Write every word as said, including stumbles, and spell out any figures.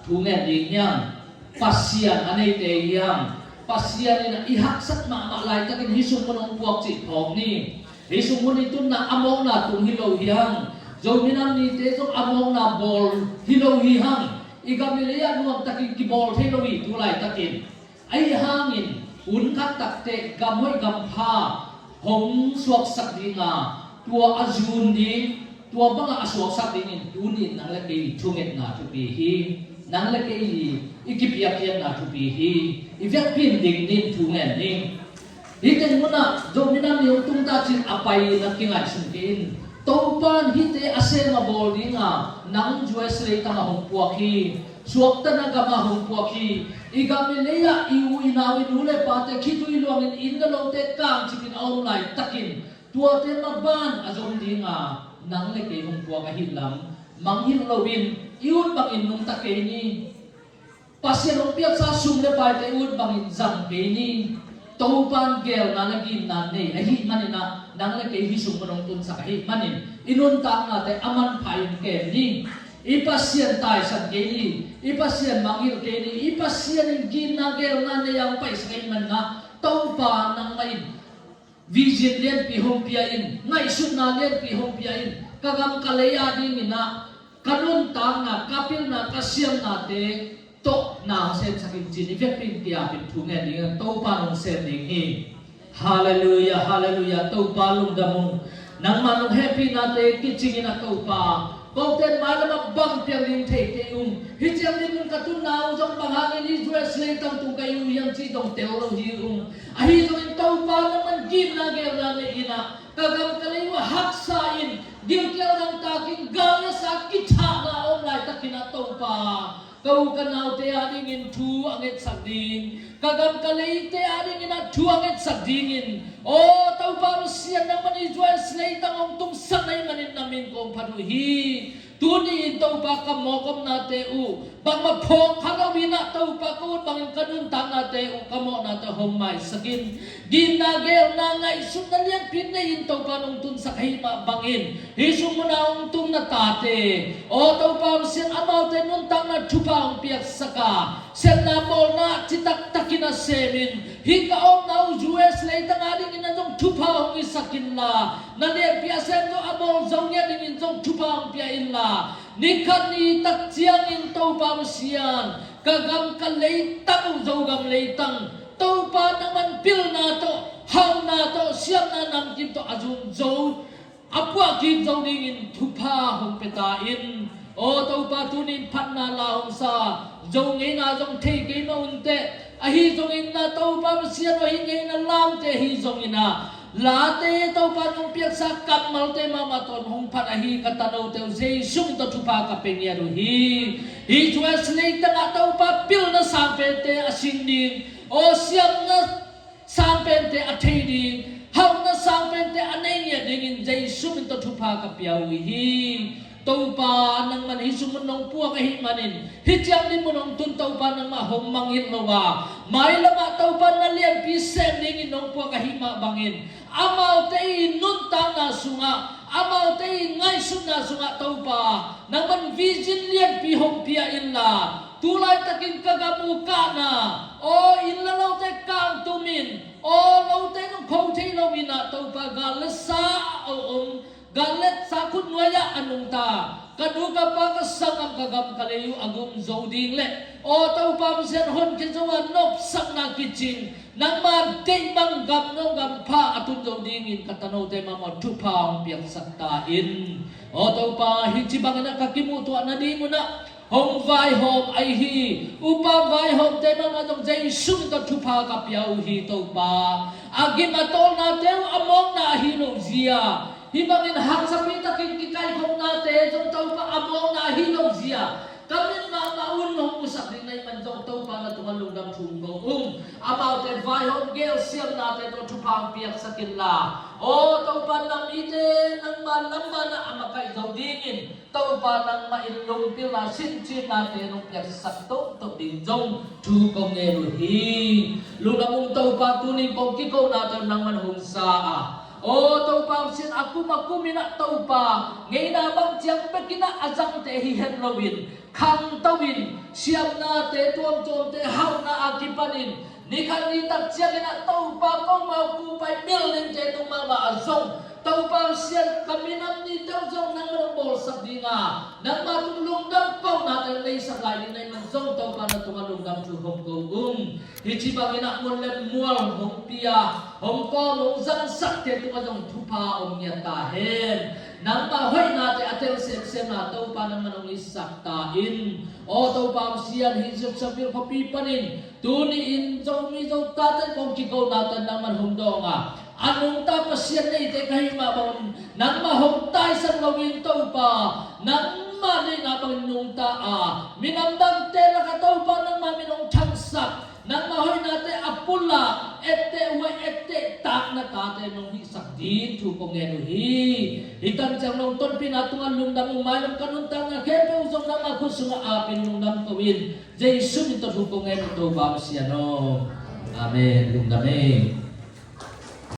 Thu ngen ding hiam? Pasian a neite hiam? Pasian in i haksat mahmah laitakin hih sung mun hong puak cih phawk ni. Hih sung mun i tunna a mawkna tung hi lo hi hang. Zomi Nam Nite zong a mawkna bawl hi lo hi hang. I gam i lei ah nuamtakin kibawl thei lo hi tu laitakin. Ahi hangin hun khat takteh gam hoih gam pha hong suaksak dinga, tua a zun ding, tua banga a suaksak dingin tuni in nang le kei thungetna thupi hi. Nang le kei i kipiakkhiatna thupi hi. I vekpi in ding ding thu ngen ni. Hih teng munah Zomi Nam Ni hong tung ta cin a pai na kingaihsun kei in. Topa in hihte a sem a bawl dinga nang U S leitang ah hong puak hi. Suakta na gam ah hong puak hi. I gam i lei ah i u i nau i nu le pate khitui luangin inn le lote kangcipin a om laitakin tuate maban a zom dinga nang le kei hong puak ahih lam mangngilh loin i ut bangin nungta kei ni. Pasian hong piaksa sum le paite i ut bangin zang kei ni. Topa in geelna le ginna nei ahih manin ah nang le kei hih sung mun hong tunsak ahih manin i nuntaknate a manpha in kem ni. I Pasian taisan kei ni. I Pasian mangngilh kei ni. I Pasian in ginna geelna nei a hong paisak ahih manin ah Topa nangmah in vision lianpi hong pia in, ngaihsutna lianpi hong pia in, ka gam ka lei a dingin ah ka nuntakna, ka pilna, ka siamnate tawh na hong semsak in cin i vekpi in kiapin thu ngen ding in Topa in hong sem ding hi. Halleluiah, halleluiah. Topa lungdam ung. Nangmah nong hehpihnate kicingin ah Topa, kote mailam ah bang piang ding thei kei ung. Hih ciang ding mun ka tunna uh zong bang hangin hih U S leitang tung ka hi uh hiam cih zong tel lo hi ung. Ahi zongin Topa nangman ginna geelna nei in ah ka gam ka lei uh a haksa in gilkial dangtakin gal le sa kithahna a om laitakin ah Topa ka u ka naute a dingin thu a ngetsak ding, ka gam ka leite a dingin ah thu a ngetsak dingin, aw Topa Pasian nangman hih U S leitang hong tungsak na hih manin na min kong phat uh hi. Tuni in Topa ka mawk omnate uh bangmah phawk kha lo in ah Topa ka ut bangin ka nuntaknate uh ka mawhnate hong maisak in. Ginna geelna ngaihsutna lianpi nei in Topa nong tunsak ahih mah bangin hih sung munah hong tung na tate, aw Topa Pasian, amaute nuntakna thupha hong piaksak a, sepna bawlna citak takin a semin, hih ka omna uh U S leitang a dingin ah zong thupha hong hisak inla, na lianpi a sem zong a bawl zo ngiat dingin zong thupha hong pia inla, ni khat ni tak ciangin Topa Pasian, ka gam ka leitang uh, Zogam leitang Topa nangman pilna tawh, hauhna tawh, siamna namkim tawh a zum zo, a puah kik zo dingin thupha hong pia ta in. Aw Topa, tunin phatna la hong sa, zo ngeina zong thei kei mah un teh. Ahi zongin ah Topa Pasian aw, hih ngeina lamte ahi zongin ah late Topa nong piaksa kammalte mahmah tawh hong phat ahi ka tanote uh Jesu min tawh thupha ka pia ngiat uh hi. Hih U S leitang ah Topa pilna sangpente a sing ding, aw siamna sangpente a thei ding, hauhna sangpente a nei ngiat dingin Jesu min tawh thupha ka pia uh hi. Topa nangman hih sung mun nong puak ahih manin hih ciang ding mun hong tun Topa nangmah hong mangngilh lo a, mailam ah Topa na lianpi sem dingin nong puak ahih mah bangin amaute i nuntakna sungah, amaute i ngaihsutna sungah Topa nangman vision lianpi hong pia inla, tu laitakin ka gam uh kahna, aw inn le lote kangtum in, aw lote zong kho thei lo in ah Topa gal le sa a om, gal le sa khutnuai ah a nungta ka nu ka pa ka sanggam ka gam ka lei uh a gum zo ding le, aw Topa Pasian, honkhia zo a nopsakna kicing, nangma deih bang gam nong gam pha a tun zo dingin ka tanote mahmah thupha hong piaksak ta in. Aw Topa, hih ci bangin ah ka kimuhtuah nading un ah hong vaihawm ahi hi. Upa vaihawmte mahmah zong Jesu min tawh thupha ka pia uh hi Topa. A gim a tawlnate uh a mawkna ahi lo zia, hih bangin haksapi takin kikaikhopnate zong Topa a mawkna ahi lo zia, ka min mahmah un hong musak ding na hih man zong Topa na tungah lungdam thu hong ko ung. Amaute vaihawm gel siamnate tawh thupha hong piaksak inla, aw Topa, na mite nangma lambanah a makaih zo dingin Topa nangmah in lungpilna sincinnate nong piaksak tohtoh ding zong thu kong ngen uh hi. Lungdam ung Topa, tunin kong kikonate nangman hong sa a, Aw Topa Pasian, a kum a kum in ah Topa, ngeina bang ciang bek in ah a zangte hi het loin, khangto in, siamnate tuamtuamte hauhna a kipanin, ni khat ni tak ciangin ah Topa, komau kupai buildingte tung mahmah a zong, Topa Pasian, ka minam ni teuh zong nangman hong bawlsak ding a, nangma tung lungdam paunate hong leisak lai ding na hih man zong Topa, na tungah lungdam thu hong ko ung. Hih ci bangin ah mun le mual hong pia, hong kawm, hong zangsakte tungah zong thupha om ngiat ta hen. Nangma hoihnate a tel semsem na Topa, nangman hong itsak ta in. Aw Topa Pasian, hih Jacksonville khuapi panin tuni in Zomi Zo tate kong kikonate nangman hong dawng a, a nungta Pasian neite ka hih mah bangin nangmah hong taisan loin Topa, nangmah deihna bangin nungta a, minam dangte lakah Topa, nangmah min hong thangsak, nangmah hoihnate a pulak, etteh huai, etteh taak na tate nong hihsak ding thu kong ngen uh hi. Hih tan ciang nong tonpihna tungah lungdam ung, mailam ka nuntakna khempeuh uh zong nangmah khut sungah apin lungdam ko in. Jesu min tawh thu kong ngen uh Topa Pasian aw. Amen. Lungdam ei.